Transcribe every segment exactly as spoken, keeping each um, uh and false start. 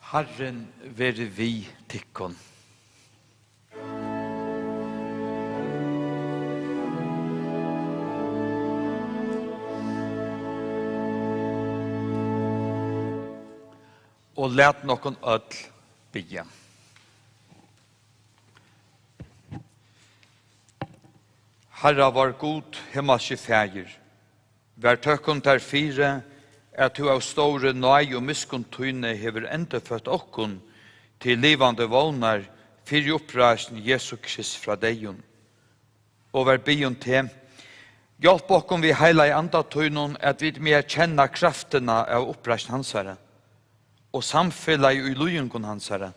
Harrin veri við tykkum. Og lat okkum øll biðja. Harra vár Gud, himmalski Faðir, vær tøkkum tær fyri, at tú av stóru náð og miskunn tíni hevur endurføtt okkum til livandi vónar fyri uppreisn Jesu Krist frá deyðum. Og vær biðjum teg, hjálp okkum við heilaga anda tínum, at vit mega kenna kraftina av uppreisn hansara og samfelagið í líðingum hansara,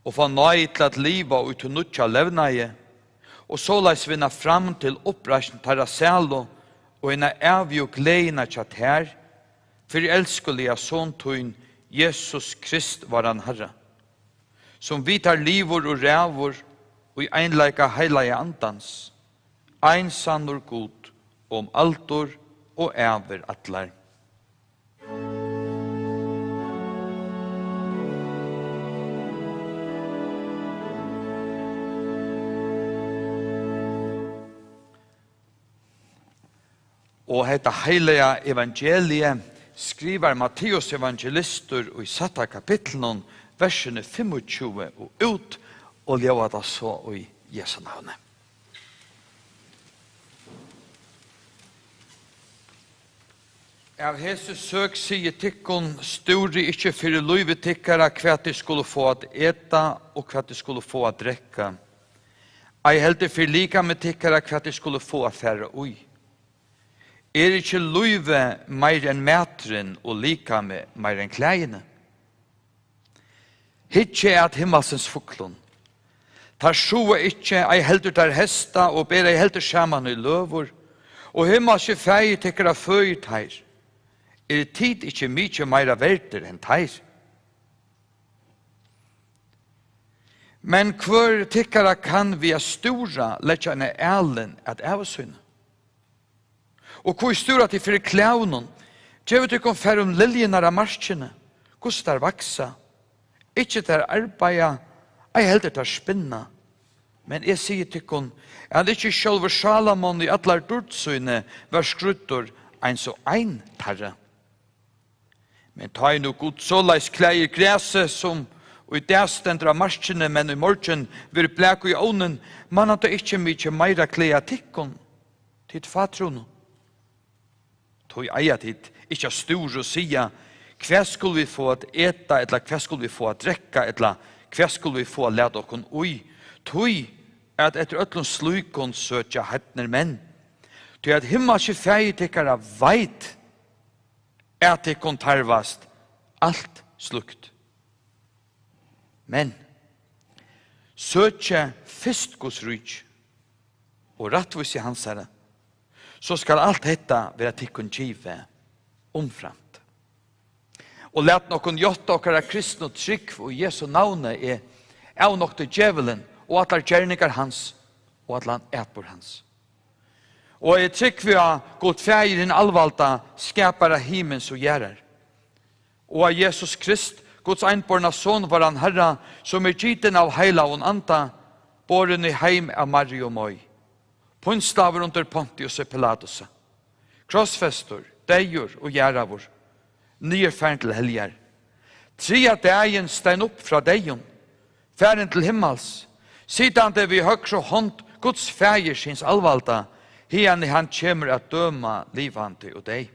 og fáa náði til at liva í tí nýggja levnaði, og soleiðis vinna fram til uppreisn teirra sælu og hina ævigu gleðina hjá tær, fyri elskuliga Son tín, Jesus Krist, váran Harra, sum við tær livur og ræður í einleika heilaga Andans, ein sannur Gud, um aldur og ævir allar. Og hetta heilaga evangeliið skrivar Matteus evangelistur í sætta kapitlinum, versini fimmogtjúgu og út, og ljóðar tað so í Jesu navni. Av hesi søk sigi tykkum, stúrið ikki fyri lívi tykkara, hvat tit skulu fáa at eta og hvat tit skulu fáa at drekka. Ei heldur fyri likami tykkara, hvat tit skulu fáa at fara í. Er ikki lívið meir enn maturin og likamið meir enn klæðini? Hyggið at himmalsins fuglum. Teir sáa ikki, ei heldur teir heysta, og bera ei heldur saman í løður, og himmalski Faðir tykkara føðir teir. Eru tit ikki mikið meira verdir enn teir? Men hvør tykkara kann við at stúra leggja eina alin at ævi síni? Og hví stúra tit fyri klæðunum? Gevið tykkum far um liljurnar á markini, hvussu tær vaksa. Ikki tær arbeiða, ei heldur tær spinna. Men eg sigi tykkum, at ikki sjálvur Salomon í allari dýrd síni var skrýddur eins og ein teirra. Men tá ið nú Gud soleiðis klæðir grasið, sum í dag stendur á markini, men í morgin verður blak í ovnin, man hann tá ikki mikið meira klæða tykkum, tit fátrúnu? Tí eiga tit ikki at stúra og siga: Hvat skulu vit fáa at eta, ella hvat skulu vit fáa at drekka, ella hvat skulu vit fáa at lata okkum í? Tí at eftir øllum slíkum søkja heidnir menn. Tí at himmalski Faðir tykkara veit, at tykkum tarvast alt slíkt. Men søkið fyrst Guds ríki og rættvísi hansara, so skal alt hetta vera tykkum givið umframt. Og lat okkum játta okkara kristnu trúgv í Jesu navni. Eg avnokti djevulin og allar gerningar hans og allan atburð hans. Og eg trúgvi á Gud Faðir, hin alvalda, skapara himins og jarðar, og á Jesus Krist, Guds einborna Son, vóran Harra, sum er gitin av Heilagum Anda, borin í heim av Mariu Mái, pínslaður undir Pontiusi Pilatusi, krossfestur, deyður og jarðaður, niðurfarin til heljar. Triðja dagin stein upp frá deyðum, farin til himmals, sitandi við høgru hond Guds Faðirs hins alvalda, hiðani hann kemur at døma livandi og deyð.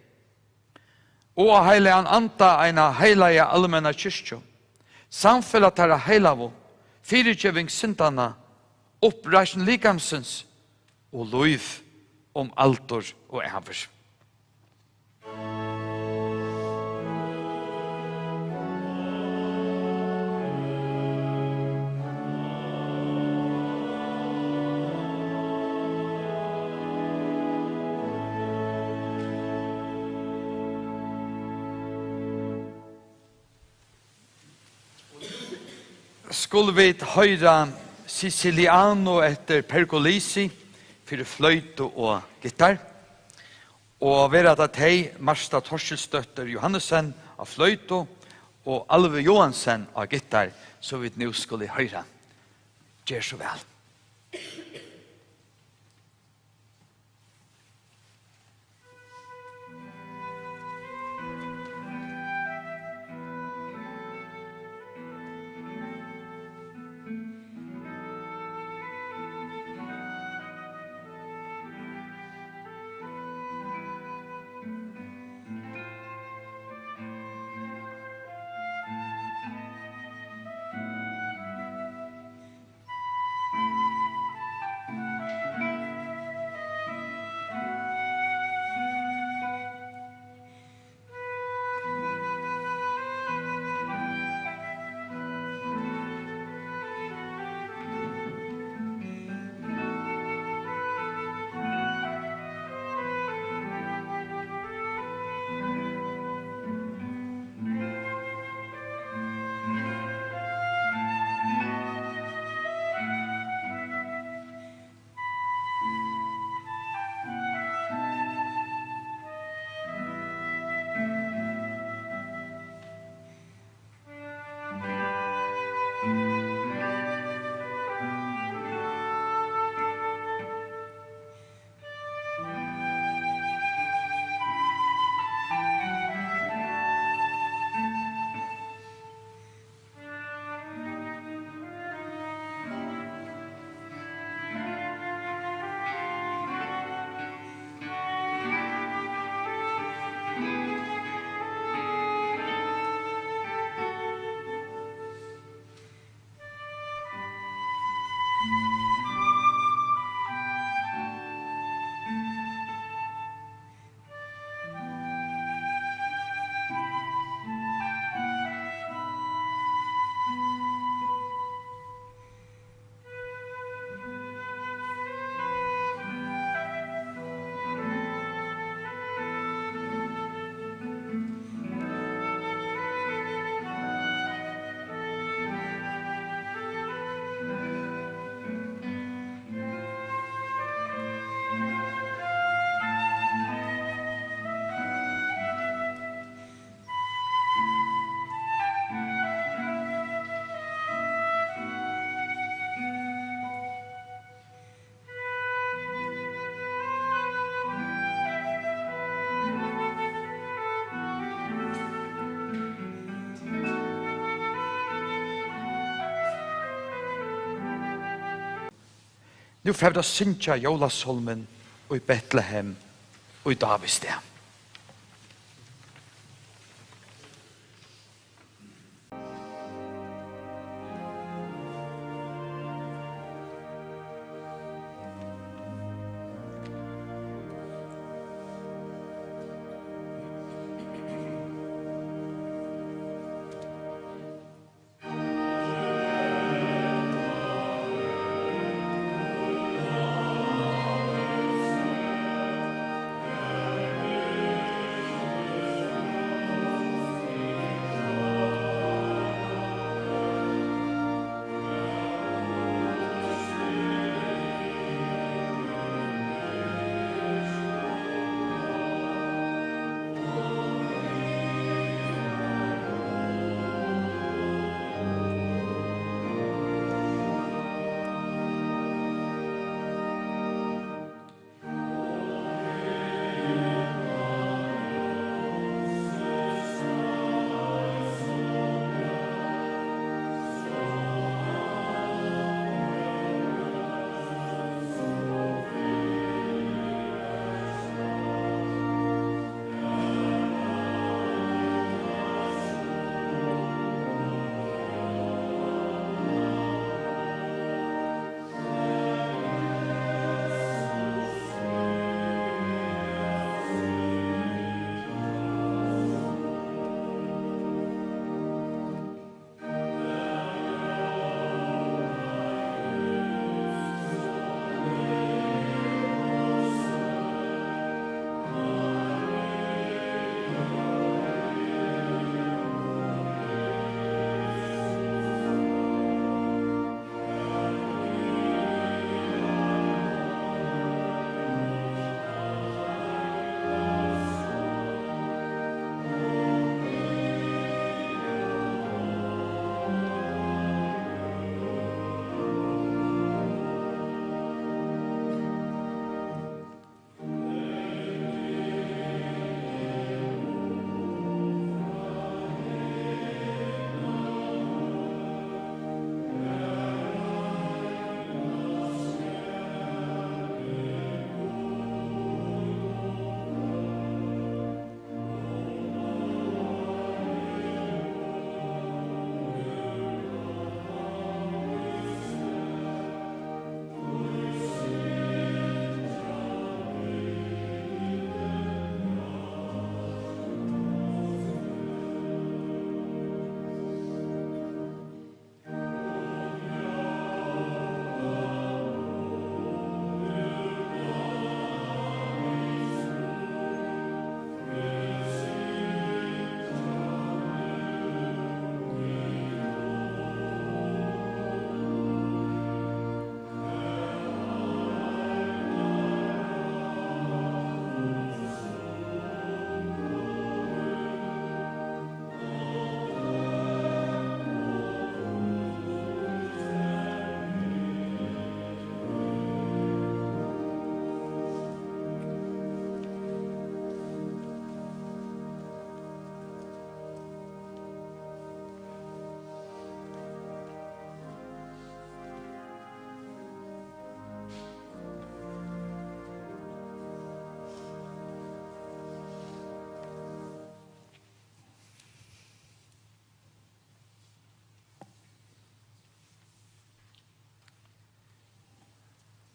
Og á Heilagan Anda, eina heilaga almenna kirkju, samfelag teirra heilagu, fyrigeving syndanna, uppreisn likamsins og lív um aldur og ævir. Skulu vit hoyra Siciliano eftir Pergolesi fyri floytu og gittar. Og vera tað tey, Marta Torkilsdóttir Johannesen á floytu og Alvi Johansen á gittar, so vit nú skulu hoyra. Ger so væl. Nú fara vit at syngja jólasálmin Í Betlehem í Dávids stað.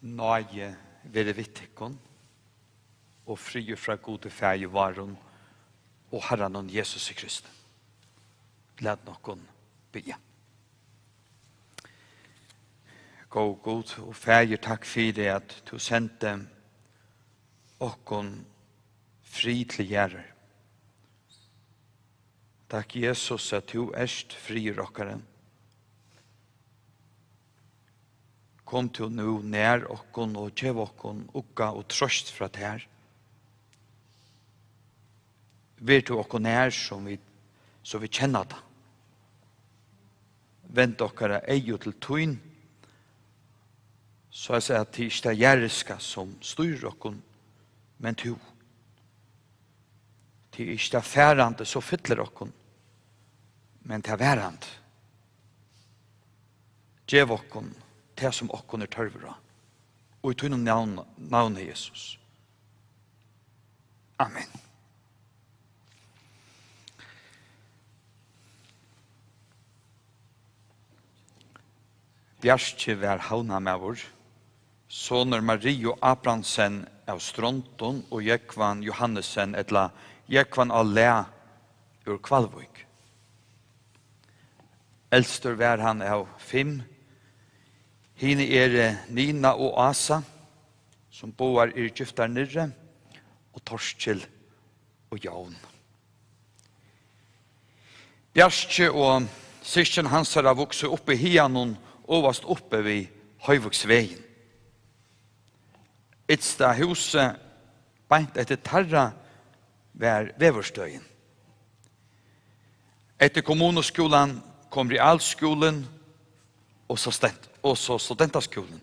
Náði veri við tykkum og friður frá Gudi Faðir várum og Harranum Jesusi Kristi. Lat okkum biðja. Góði Gud og Faðir, takk fyri, at tú sendi okkum frið til jarðar. Takk, Jesus, at tú ert friður okkara. Kom tú nú nær okkum og gev okkum ugga og trøst frá tær. Ver tú okkum nær, sum vit, so vit kenna tað. Vend okkara eygu til tín, so at tað ikki er tað jarðiska, sum stýrir okkum, men tú. Tað er ikki tað farandi, so fyllir okkum, men tað varandi. Gev okkum tað, sum okkum er tørvur á. Og í tínum navn, navni, Jesus. Amen. Bjarki var havnarmaður, sonur Mariu Abrahamsen av Strondum og Jógvan Johannesen, ella Jógvan á Læ úr Hvalvík. Elstur var hann av fimm. Hini eru Nina og Ása, sum báðar eru giftar niðri, og Torkil og Jón. Bjarki og systkin hansara vuksu upp í haganum ovast uppi við Hoyvíksvegin. Ytsta húsið beint eftir teirra var veðurstøðin. Eftir kommunuskúlan kom realskúlin og so stent-, og so studentaskúlin.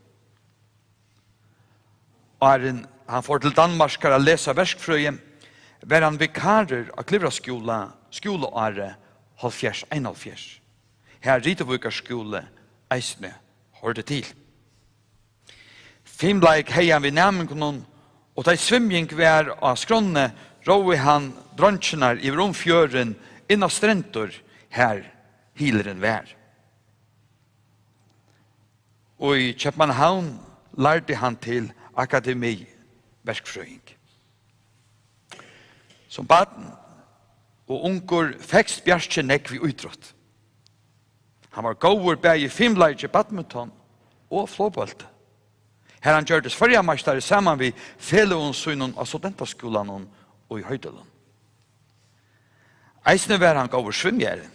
Áðrenn hann fór til Danmarkar at lesa verkfrøði, var hann vikarur á Glyvraskúla skúlaárið hálvfjerðs einoghálvfjerðs, har Rituvíkar skúli eisini hoyrdi til. Fimleik hevði hann við næmingunum, og tá ið svimjing var á skránni, róði hann dreingirnar yvir um fjørðin inn á Strendur, har hylurin var. Og í Keypmannahavn lærdi hann til akademiverkfrøðing. Sum barn og ungur fekst Bjarki nógv við ítrótt. Hann var góður bæði í fimleiki, badminton og flogbólti, har hann gjørdist føroyameistari saman við feløgum sínum á studentaskúlanum og í Hoydølum. Eisini var hann góður svimjari.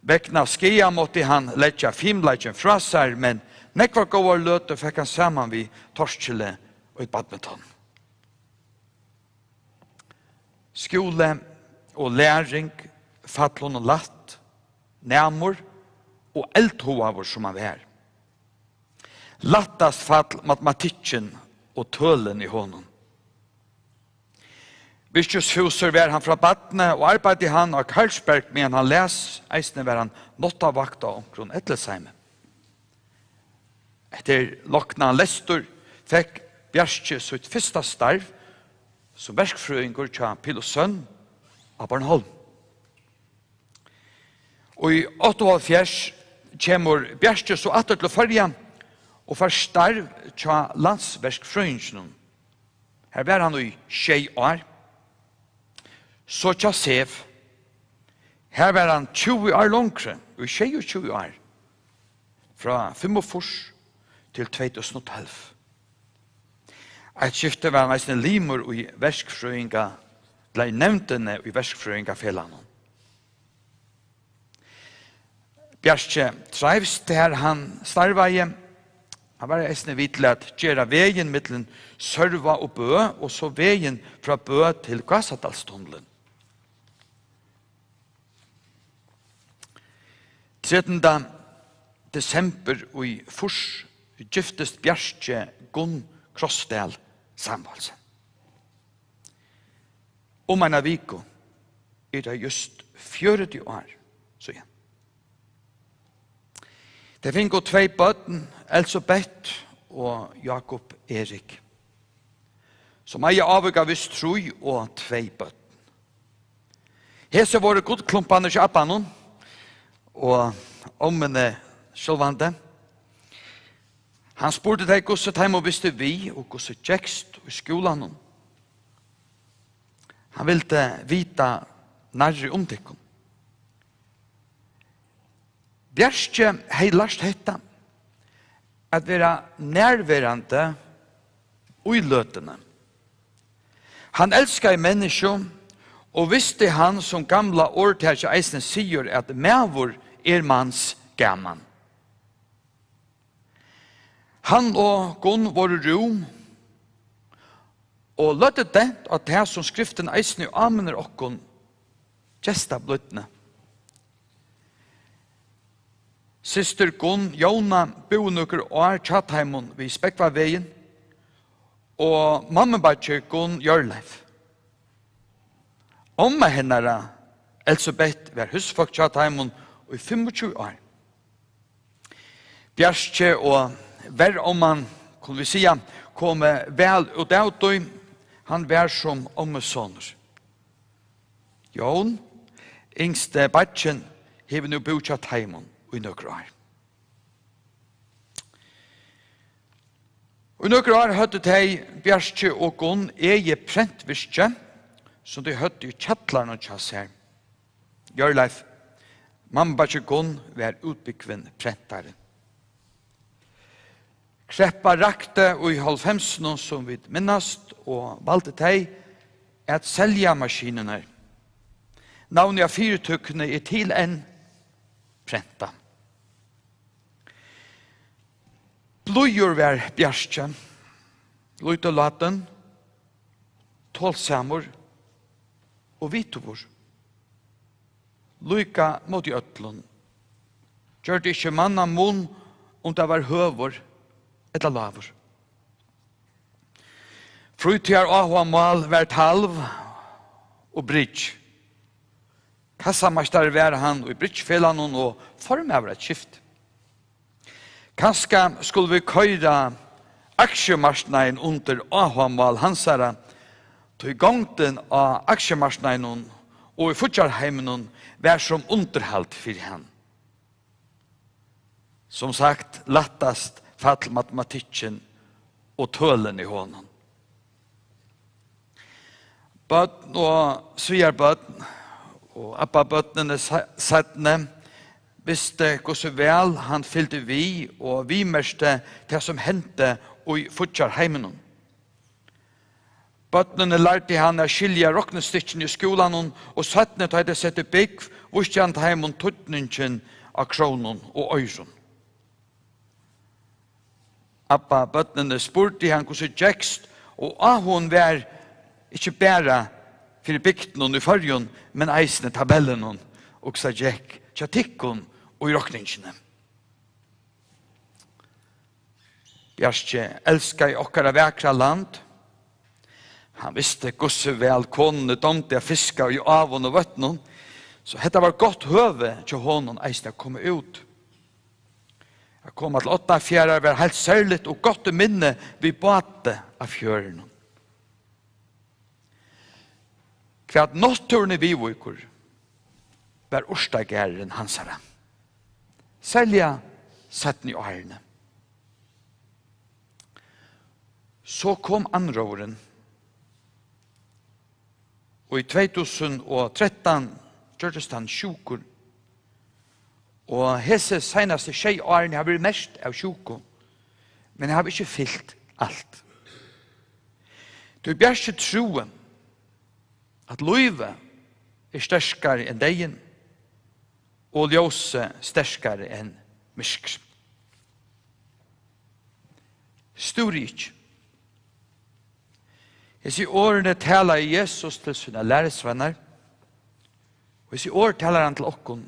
Vegna skaða mátti hann leggja fimleikin frá sær, men nógvar góðar løtur fekk hann saman við Torkili í badminton. Skúli og læring fall honum lætt, næmur og eldhugaður sum hann var. Lættast fall matematikkin og tølini honum. Virkisfúsur var hann frá barni og arbeiddi hann á Carlsberg, meðan hann las. Eisini var hann náttavakt á onkrum ellisheimi. Eftir loknan lestur fekk Bjarki sítt fyrsta starv sum verkfrøðingur hjá Pihl og Søn á Bornholm. Og í áttaoghálvfjerðs kemur Bjarki so aftur til Føroya og fær starv hjá Landsverkfrøðinginum. Har var hann í sjey ár. So hjá SEV. Har var hann tjúgu ár longri, í sjeyogtjúgu ár. Frá fimmogfýrs til tvey túsund og tólv. Eitt skifti var hann eisini limur í verkfrøðinga-, ella í nevndini í Verkfrøðingafelagnum. Bjarki treivst, har hann starvaði. Hann var eisini við til at gera vegin millum Sørvág og Bø, og so vegin frá Bø til Gásadalstunnilin. Trettanda desember í fýrs giftist Bjarki Gunn Krossdal Samuelsen. Um eina viku er tað júst fjøruti ár síðan. Tey fingu tvey børn, Elsebeth og Jakob Erik, sum eiga ávíka vist trý og tvey børn. Hesi vóru gullklumparnir hjá abbanum og ommuni sjálvandi. Hann spurdi tey, hvussu teimum visti við, og hvussu gekst í skúlanum. Hann vildi vita nærri um tykkum. Bjarki hevði lært hetta, at vera nærverandi í løtuni. Hann elskaði menniskju og visti hann, sum gamla orðtakið eisini sigur, at maður er mans gaman. Hann og Gunn vóru rúm og løgdu dent á tað, sum Skriftin eisini áminnir okkum, gestablídni. Systir Gunn, Jóna, búði nøkur ár hjá teimum við Spógvavegin, og mammubeiggi Gunn, Hjørleif. Omma hennara, Elsebeth, var húsfólk hjá teimum í fimmogtjúgu ár. Bjarki og veromman, kunnu vit siga, komu væl út av tí. Hann var sum ommusonur. Jón, yngsti beiggin, hevur nú búð hjá teimum í nøkur ár. Í nøkur ár høvdu tey, Bjarki og Gunn, egið prentvirki, sum tey høvdu í kjallaranum hjá sær. Hjørleif, mammubeiggi Gunn, var útbúgvin prentari. Kreppa rakti í hálvfemsunum, sum vit minnast, og valdu tey at selja maskinurnar. Navnið á fyritøkuni er til enn, Prenta. Blíður var Bjarki, lítillátin, tolsamur og vitugur. Líka móti øllum. Gjørdi ikki mannamun, um tað var høgur ella lágur. Frítíðaráhugamál var talv og bridge. Kassameistari var hann í bridgefelagnum og formaður eitt skift. Kanska skulu vit koyra aksjumarknaðin undir áhugamál hansara, tí gongdin á aksjumarknaðinum og í fíggjarheiminum var sum undirhald fyri hann. Sum sagt, lættast fall matematikkin og tølini í honum. Børn og svigerbørn og abbabørnini se-, seinni vistu, hvussu væl hann fylgdi við og viðmerkti tað, sum hendi í fíggjarheiminum. Børnini lærdi hann at skilja roknistykkini í skúlanum, og seinni, tá tey settu búgv, vísti hann teimum týdningin á krónum og oyrum. Abbabørnini spurdi hann, hvussu gekst, og áhugin var ikki bara fyri bygdunum í Føroyum, men eisini tabellunum, og hvussu gekk hjá tykkum í rokningini. Bjarki elskaði okkara vakra land. Hann visti, hvussu væl konuni dámdi at fiska í áum og vøtnum, so hetta var gott høvi hjá honum eisini at koma út. At koma til Árnafjarðar var heilt serligt og gott minni við báti á fjørðinum. Hvat náttúruni viðvíkur, var urtagarðurin hansara, serliga seinnu árini. So kom andróðurin, og í tvey túsund og trettan gjørdist hann sjúkur. Og hesi seinastu sjey árini hava verið merkt av sjúku, men hava ikki fylt alt. Tí Bjarki trúði, at lívið er sterkari enn deyðin, og ljósið sterkari enn myrkur. Stúri ikki. Hesi orðini talaði Jesus til sínar lærisveinar, og hesi orð talar hann til okkum.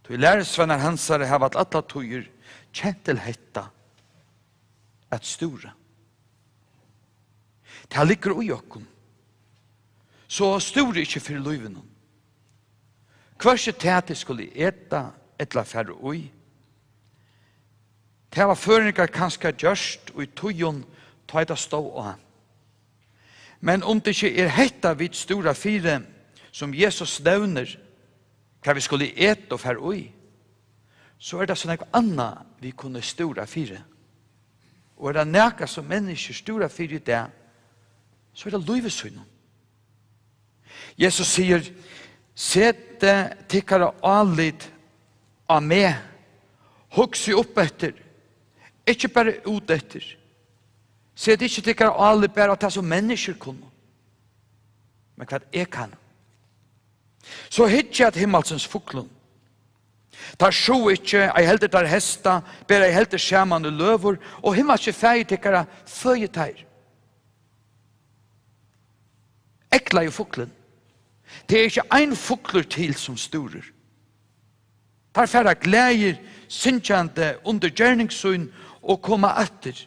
Tí lærisveinar hansara hava til allar tíðir kent til hetta, at stúra. Tað liggur í okkum. So stúrið ikki fyri lívinum. Hvørki tað, tit skulu eta ella fara í. Tað hava føroyingar kanska gjørt í tíðum, tá ið tað stóð á. Men um tað ikki er hetta, vit stúra fyri, sum Jesus nevnir, hvat vit skulu eta og fara í, so er tað so nógv annað, vit kunnu stúra fyri. Og er tað nakað, sum menniskjur stúra fyri í dag, so er tað lívið sínum. Jesus sigur: "Setið tykkara álit á meg, hugsið upp eftir, ikki bara út eftir. Setið ikki tykkara álit bara á tað, sum menniskjur kunnu, men hvat eg kann." So hyggið at himmalsins fuglum. Teir sjóa ikki, ei heldur teir heysta, bera ei heldur saman í løður, og himmalski Faðir tykkara føðir teir. Eygleiðið fuglin. Tað er ikki ein fuglur til, sum stúrir. Teir fara glaðir, syngjandi undir gerning sín og koma aftur.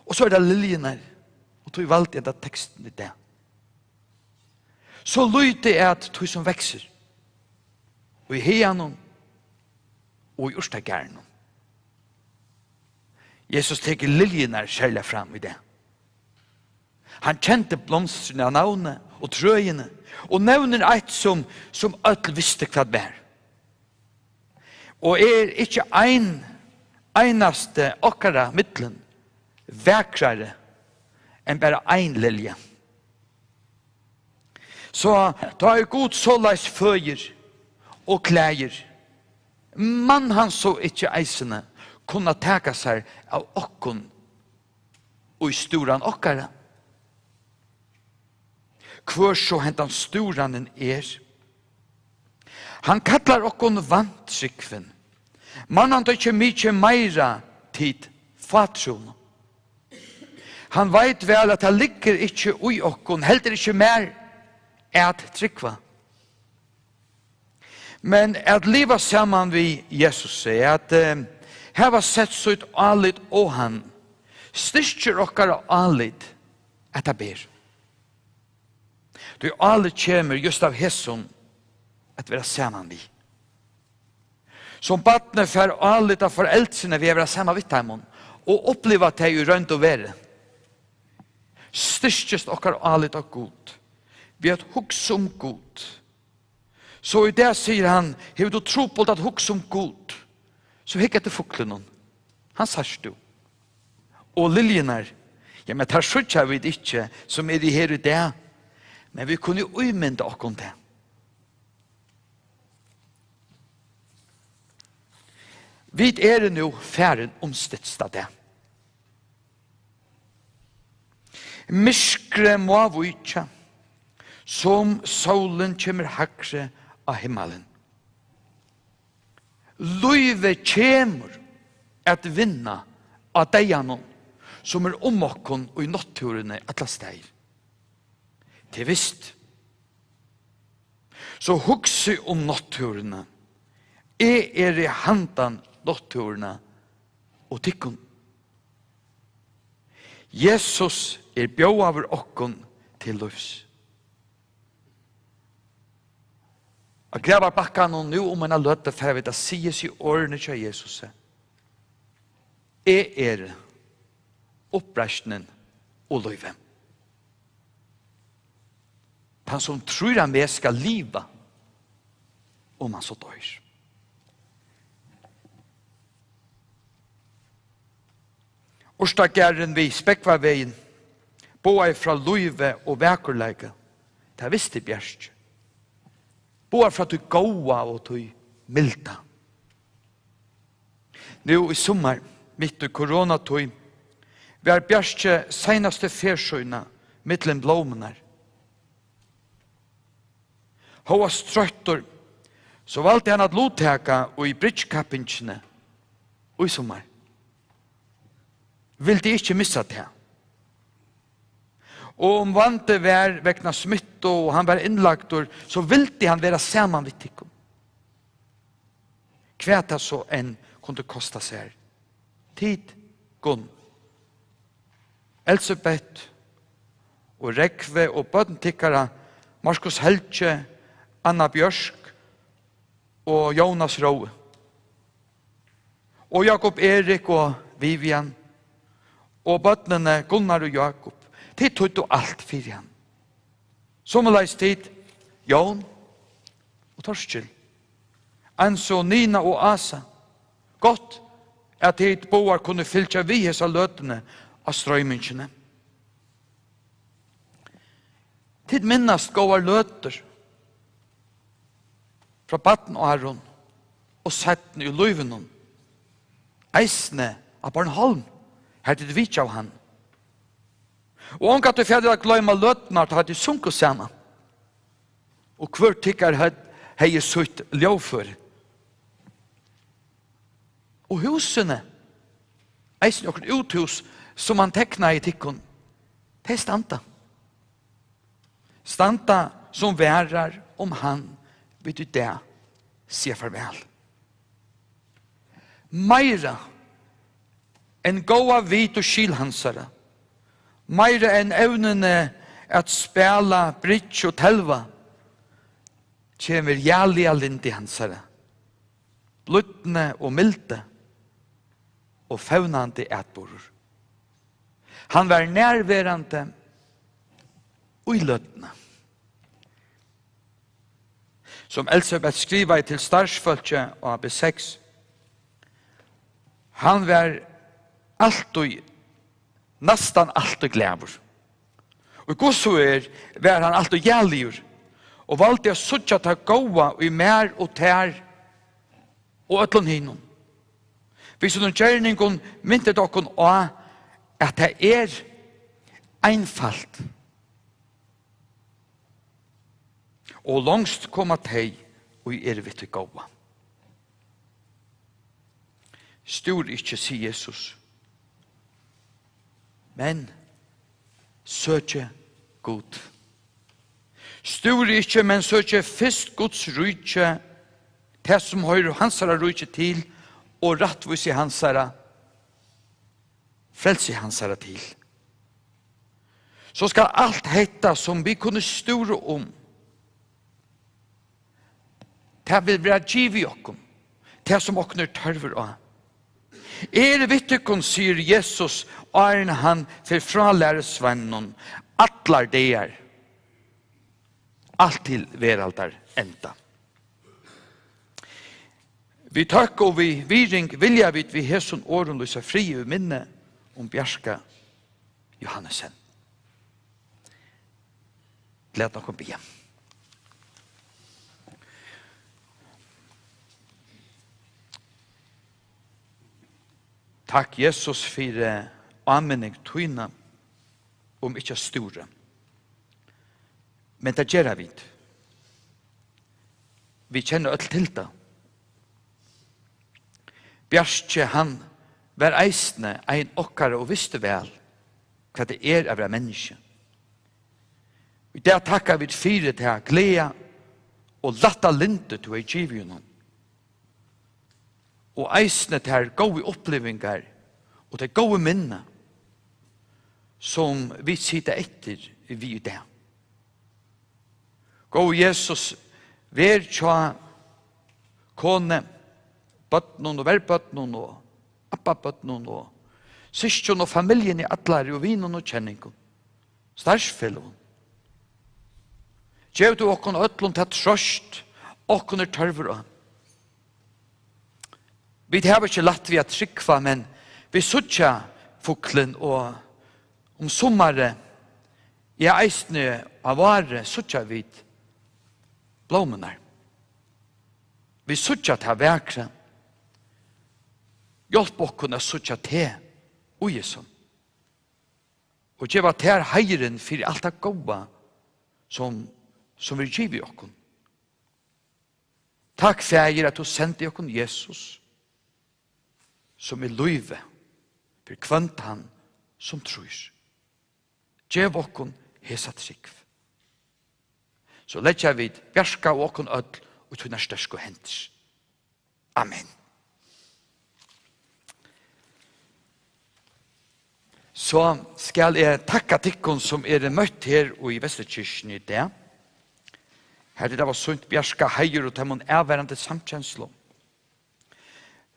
Og so er tað liljurnar, og tí valdi eg henda tekstin í dag. So lítið er at tí, sum veksur í haganum og í urtagarðinum. Jesus tekur liljurnar serliga fram í dag. Hann kendi blomstrini av navni og trøini, og nevnir eitt, sum, sum øll vistu, hvat var. Og er ikki ein einasti okkara millum vakrari enn bara ein lilja. So tá ið Gud soleiðis føðir og klæðir, man hann so ikki eisini kunna taka sær av okkum í stúran okkara? Hvør so hendan stúranin er. Hann kallar okkum vantrúgvin. Man hann tað ikki mikið meira, tit fátrúnu? Hann veit væl, at tað liggur ikki í okkum, heldur ikki mær, at trúgva. Men at liva saman við Jesus, at, eh, hava sett sítt álit á hann, styrkir okkara álit, at tað ber. Tí álit kemur júst av hesum, at vera saman við. Sum barnið fær álit av foreldrunum við at vera saman við teimum og uppliva tey í roynd og veru, styrkist okkara álit á Gud við at hugsa um Gud. So í dag sigur hann: "Hevur tú trupult at hugsa um Gud, so hygg eftir fuglinum. Hann sært tú. Og liljurnar, ja, men tær síggja vit ikki, sum eru her í dag, men vit kunnu ímynda okkum tað." Vit eru nú farin um stytsta dag. Myrkrið má víkja, sum sólin kemur hægri á himmalin. Lívið kemur at vinna á deyðanum, sum er um okkum í náttúruni allastaðir. Tað er vist. So hugsið um náttúruna. Eg eri handan náttúruna og tykkum. Jesus er bjóðaður okkum til lívs. Á gravarbakkanum nú um eina løtu fara vit at siga seg orðini hjá Jesusi: "Eg eri uppreisnin og lívið. Tann, sum trýr á meg, skal liva, um hann so doyr." Urtagarðurin við Spógvarvegin boðaði frá lívi og vakurleika. Tað visti Bjarki. Boðar frá tí góða og tí milda. Nú í summar, mitt í koronatíð, var Bjarki seinastu ferð sína millum blómurnar. Hóast troyttur, so valdi hann at luttaka í bridgekappingini í summar. Vildi ikki missa tað. Og um vandi var vegna smittu og hann var innlagdur, so vildi hann vera saman við tykkum. Hvat tað so enn kundi kosta sær. Tit, Gunn, Elsebeth og Rógvi og børn tykkara, Markus Helgi, Anna Bjørk og Jónas Rói, og Jákup Erik og Vivian, og børnini Gunnar og Jákup, tit týddu alt fyri hann. Somuleiðis tit, Jón og Torkil. Eins og Nina og Asa. Gott, at tit báðar kunnu fylgja við hesa løtuni á stroymingini. Tit minnast góðar løtur frá barnaárunum og seinni í lívinum, eisini á Bornholm, har tit vitjaðu hann. Og ongantíð farið at gloyma løturnar, tá tit sungu saman, og hvør tykkara høvd hevði sítt ljóðføri. Og húsini, eisini okkurt úthús, sum hann teknaði tykkum, tey standa. Standa sum varðar um hann, vit í dag siga farvæl. Meira enn góða vit og skil hansara, meira enn evnini at spæla bridge og telva, kemur jaliga lyndi hansara, blídni og mildi og fevnandi atburður. Hann var nærverandi í løtuni. Sum Elsebeth skrivaði til starvsfólkið á B seks, hann var altíð, næstan altíð glaður. Og hvussu er, var hann altíð jaligur og valdi at síggja tað góða í mær og tær og øllum hinum. Við sínum gerningum minti tað okkum á, at tað er einfalt. Og longst koma tey, ið eru við tí góða. Stúrið ikki, sigur Jesus, men søkið Gud. Stúrið ikki, men søkið fyrst Guds ríki, tað sum hoyrir hansara ríki til, og rættvísi hansara, frelsi hansara til. So skal alt hetta, sum vit kunnu stúra um, tað vil vera givið okkum, tað sum okkum er tørvur á. Eg eri við tykkum, sigur Jesus, áðrenn hann fer frá lærisveinunum, allar dagar, alt til veraldar enda. Við tøkk og við virðing vilja vit við hesum orðum lýsa frið í minni um Bjarka Johannesen. Lat okkum biðja. Takk, Jesus, fyri áminning tína um ikki at stúra. Men tað gera vit. Vit kenna øll til tað. Bjarki, hann var eisini ein okkara og visti væl, hvat tað er at vera menniskja. Í dag takka vit fyri tað gleði og lætta lyndi, tú hevur givið honum. Og eisini tær góðu upplivingar og tey góðu minni, sum vit sita eftir við í dag. Góði Jesus, ver hjá konu, børnum og verbørnum og abbabørnum og systkin og familjuni allari og vinum og kenningum, starvsfeløgum. Gev tú okkum øllum ta trøst, okkum er tørvur á. Vit hava ikki lætt við at trúgva, men vit síggja fuglin, og um summarið, ja, eisini á vári, síggja vit blómurnar. Vit síggja tað vakra. Hjálp okkum at síggja teg í hesum. Og geva tær heiðurin fyri alt tað góða, sum, sum er givið okkum. Takk, Faðir, at tú sendi okkum Jesus, sum er lívið fyri hvønn tann, sum trýr. Gev okkum hesa trúgv. So leggja vit Bjarka og okkum øll í tínar sterku hendur. Amen. So skal eg takka tykkum, sum eru møtt her í Vesturkirkjuni í dag. Har tit hava sýnt Bjarka heiður og teimum avvarandi samkenslu.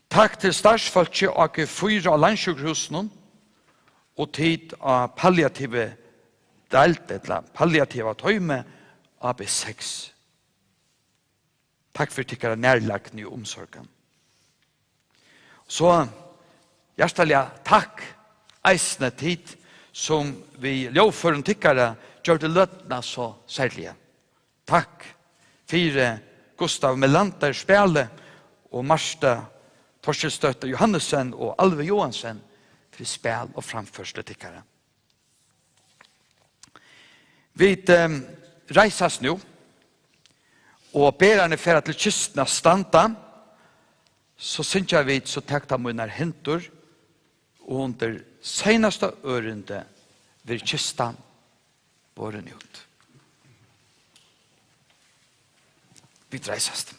Takk til starvsfólkið á G fýra á Landssjúkrahúsinum og tit á palliativu deild, ella palliativa toymi á B seks. Takk fyri tykkara nærlagni og umsorgan. So hjartaliga takk eisini tit, sum við ljóðførum tykkara gjørdu løtuna so serliga. Takk fyri Gustav Melander spæli og Marta Torkilsdóttir Johannesen og Alvi Johansen fyri spæl og framførslu tykkara. Vit, ehm, reisast nú, og berarnir fara til kistuna at standa, so syngja vit, "So tak tað mínar hendur", og undir seinasta ørindi verður kistan borin út. Vit reisast.